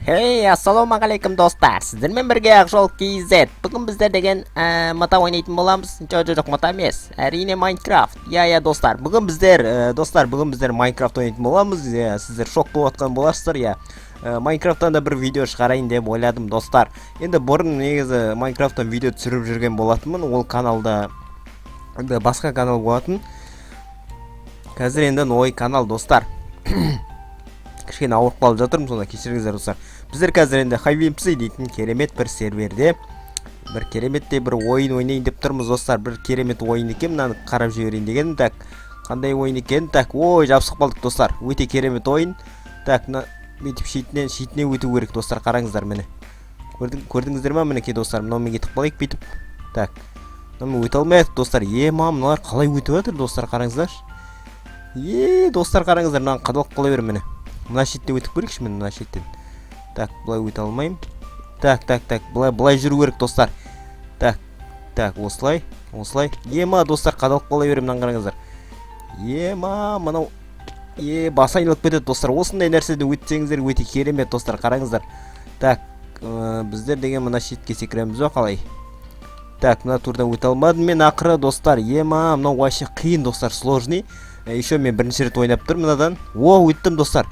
Хей, ассалаумағалейкум, достар! Сіздермен бірге Ақжол KZ. Бүгін біздер деген мата ойнайтын боламыз. Жоқ, жоқ, жоқ, мата емес. Әрине, Майнкрафт. Иә, достар. Достар, бүгін біздер Майнкрафт ойнайтын боламыз. Иә, сіздер шок болып жатқан боларсыздар, иә. Майнкрафттан да бір видео шығарайын деп ойладым, достар. Енді бұрын негізі Майнкрафттан видео түсіріп жүрген болатынмын. Ол каналда енді басқа канал болатын. Қазір енді новый канал, достар. Кішкене ауырып қалып жатырмын, сонда кешіріңіздер, достар. Біздер қазір енді HiveMC дейтін керемет бір серверде бір кереметтей бір ойын ойнайын деп тұрмыз, достар. Бір керемет ойын екен, мынаны қарап жіберейін деген. Так, қандай ойын екен? Так, ой, жабысып қалдық, достар. Өте керемет ойын. Так, мына бүйтіп шетінен шетіне өту керек, достар, қараңыздар, міне. Көрдіңіздер ма, мінекей, достар, мынаумен кетіп қалайық бүйтіп. Так, мынаумен өте алмай жатыр, достар. Е, мам, мыналар қалай өтіп жатыр, достар, қараңыздаршы. Е, достар, қараңыздар, мынаны қадалып қала бер, міне. Мына шеттен өтіп көрейікші, міне, мына шеттен. Так, былай өте алмаймын. Так, так, так, былай, былай жүру керек, достар. Так, так, осылай, осылай. Ема, достар, қадалып қала беремін, мынаны қараңыздар. Ема, мынау е, бас айналып кетеді, достар. Осындай нәрседен өтсеңіздер, өте керемет, достар, қараңыздар. Так, біздер деген мына шетке секіреміз ба, қалай? Так, мына турдан өте алмадым мен ақыры, достар. Ема, мынау вообще қиын, достар, сложный. Еще мен бірінші рет ойнап тұрмын мынадан. О, өттім, достар.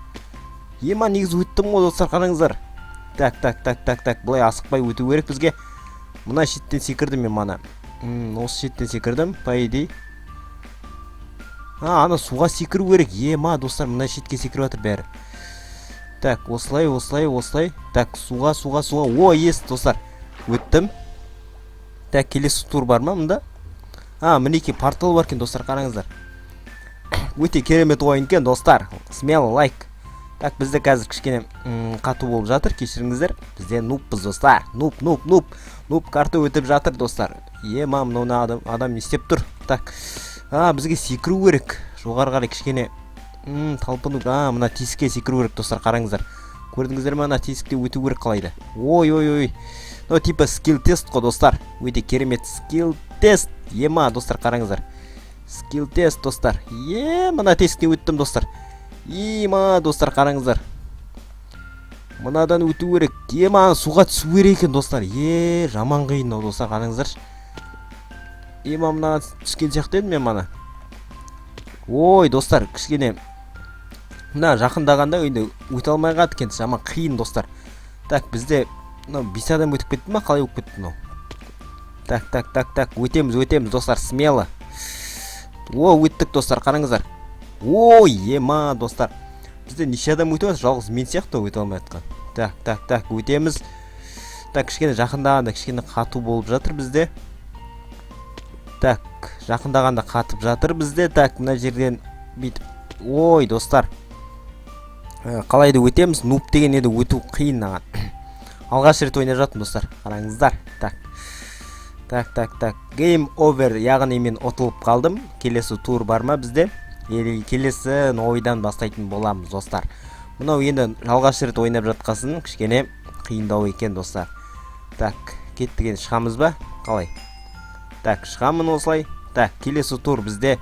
Ема, негізі өттім ғой, достар, қараңыздар. Так, так, так, так, так, былай асықпай өту керек бізге. Мына шеттен секірдім мен мана. Осы шеттен секірдім, по идее. А, ана суға секіру керек. Ема, достар, мына шетке секіріп жатыр бәрі. Так, осылай, осылай, осылай. Так, суға, суға, суға. О, есть, достар. Өттім. Так, келесі тур бар ма мында? А, мінекей, портал бар екен, достар, қараңыздар. Өте керемет ойын екен, достар. Смело лайк. Так, бізде қазір кішкене қату болып жатыр, кешіріңіздер. Бізде нубпыз, достар. Нуб, нуб, нуб. Нуб карта өтіп жатыр, достар. Е, мам, мынау мына адам не істеп тұр? Так. А, бізге секіру керек. Жоғары қарай кішкене талпыну. А, мына тесікке секіру керек, достар, қараңыздар. Көрдіңіздер ме, ана тесікте өту керек қалайда. Ой, ой, ой. Ну, типа скилл тест қой, достар. Өте керемет скилл тест. Ема, достар, қараңыздар. Скилл тест, достар. Е, мына тесіктен өттім, достар. Ема, достар, қараңыздар. Мынадан өту керек. Ема, суға түсу керек екен, достар. Е, жаман қиын мынау, достар, қараңыздаршы. Ема, мына түскен сияқты едім мен мана. Ой, достар, кішкене мына жақындағанда енді өте алмай қалды екен, жаман қиын, достар. Так, бізде мынау бес адам өтіп кетті ма, қалай болып кетті мынау? Так, так, так, так, өтеміз, өтеміз, достар, смело. О, өттік, достар, қараңыздар. Ой, ема, достар. Бізде неше адам өтіп жатыр? Жалғыз мен сияқты өте алмай жатқан. Так, так, так, өтеміз. Так, кішкене жақындағанда кішкене қату болып жатыр бізде. Так, жақындағанда қатып жатыр бізде. Так, мына жерден бүйтіп. Ой, достар. Қалай да өтеміз. Нуб деген енді өту қиын маған. Алғаш рет ойнап жатырмын, достар. Қараңыздар. Так. Так, так, так. Game over, яғни мен ұтылып қалдым. Келесі тур бар ма бізде? Или келесі новыйдан бастайтын боламыз, достар. Мынау енді алғаш рет ойнап жатқасын кішкене қиындау екен, достар. Так, кеттік, енді шығамыз ба? Қалай? Так, шығамын осылай. Так, келесі тур бізде,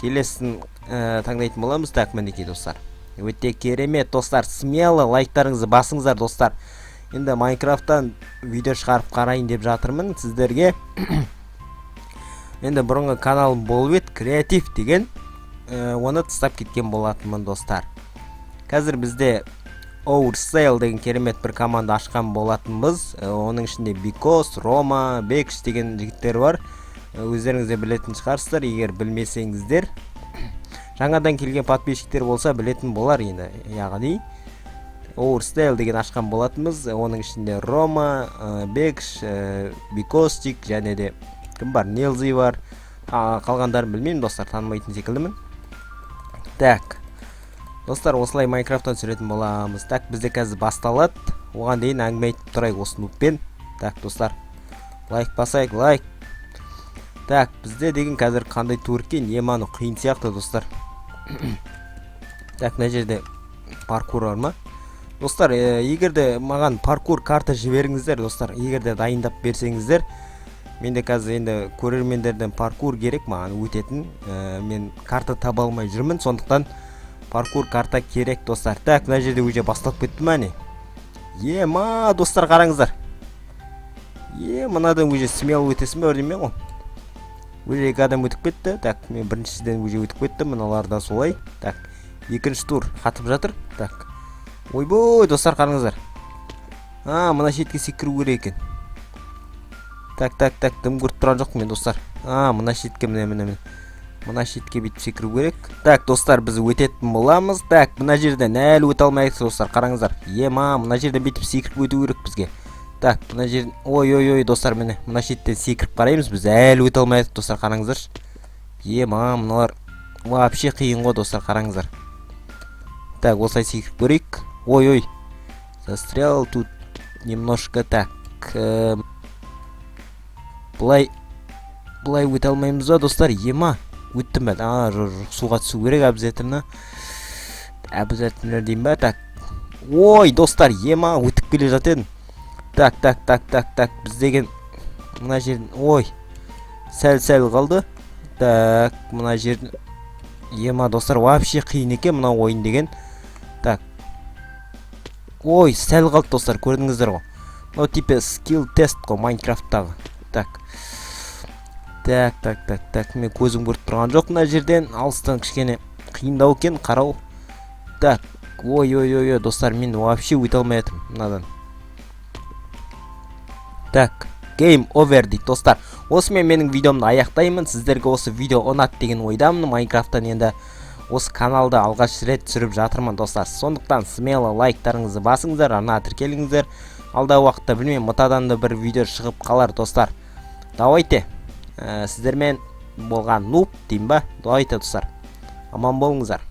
келесін таңдайтын боламыз. Так, мінекей, достар. Өте керемет, достар. Смело лайктарыңызды басыңыздар, достар. Енді Майнкрафттан видео шығарып қарайын деп жатырмын сіздерге. Енді бұрынғы каналым болып еді, креатив деген, оны тастап кеткен болатынмын, достар. Қазір бізде Oversale деген керемет бір команда ашқан болатынбыз. Оның ішінде Бикос, Рома, Бекш деген жігіттер бар. Өздеріңіз де білетін шығарсыздар, егер білмесеңіздер, жаңадан келген подписчиктер болса, білетін болар енді. Яғни Overstyle деген ашқан болатынбыз. Оның ішінде Рома, Бекш, Бикостик және де кім бар? Нелзи бар. Қалғандарын білмеймін, достар, танымайтын секілдімін. Так. Достар, осылай Майнкрафттан түсіретін боламыз. Так, бізде қазір басталады. Оған дейін әңгіме айтып тұрайық осы нубпен. Так, достар. Лайк басайық, лайк. Так, бізде деген қазір қандай тур екен? Еманы қиын сияқты, достар. Так, мына жерде паркур бар ма? Достар, егер де маған паркур карта жіберіңіздер, достар, егер де дайындап берсеңіздер, менде қазір енді көрермендерден паркур керек маған өтетін. Мен карта таба алмай жүрмін, сондықтан паркур карта керек, достар. Так, мына жерде уже басталып кетті ма, не? Ема, достар, қараңыздар. Е, мынадан уже смело өтесің ба, бірдеме ғой. Уже екі адам өтіп кетті. Так, мен біріншіден уже өтіп кеттім, мыналар да солай. Так, екінші тур қатып жатыр. Так, ойбой, достар, қараңыздар. А, мына шетке секіру керек екен. Так, так, так, дым көріп тұрған жоқпын мен, достар. А, мына шетке, міне, міне, міне, мына шетке бүйтіп секіру керек. Так, достар, біз өтетін боламыз. Так, мына жерден әлі өте алмайық, достар, қараңыздар. Ема, мына жерден бүйтіп секіріп өту керек бізге. Так, мына жерден, ой, ой, ой, достар, міне, мына шеттен секіріп қараймыз. Біз әлі өте алмайық, достар, қараңыздаршы. Ема, мыналар вообще қиын ғой, достар, қараңыздар. Так, осылай секіріп көрейік. Ой, ой, застрял тут немножко. Так, былай, былай өте алмаймыз ба, достар? Ема, өттім бе? А, жоқ, жоқ, суға түсу керек обязательно, обязательно деймін ба? Так, ой, достар, ема, өтіп келе жатыр едім. Так, так, так, так, так, біз деген мына жерден, ой, сәл сәл қалды. Так, мына жерден, ема, достар, вообще қиын екен мына ойын деген. Так, ой, сәл қалды, достар, көрдіңіздер ғой. Мынау типа скилл тест қой Майнкрафттағы. Так, так, так, так, так, мен көзім көріп тұрған жоқ мына жерден, алыстан кішкене қиындау екен қарау. Так, ой, ой, ой, ой, достар, мен вообще өте алмай жатырмын мынадан. Так, game over дейді, достар. Осымен менің видеомды аяқтаймын. Сіздерге осы видео ұнады деген ойдамын. Майнкрафттан енді осы каналда алғаш рет түсіріп жатырмын, достар. Сондықтан смело лайктарыңызды басыңыздар, арнаға тіркеліңіздер. Алдағы уақытта, білмеймін, мытадан да бір видео шығып қалар, достар. Давайте, сіздермен болған Нуб деймін ба. Давайте, достар, аман болыңыздар.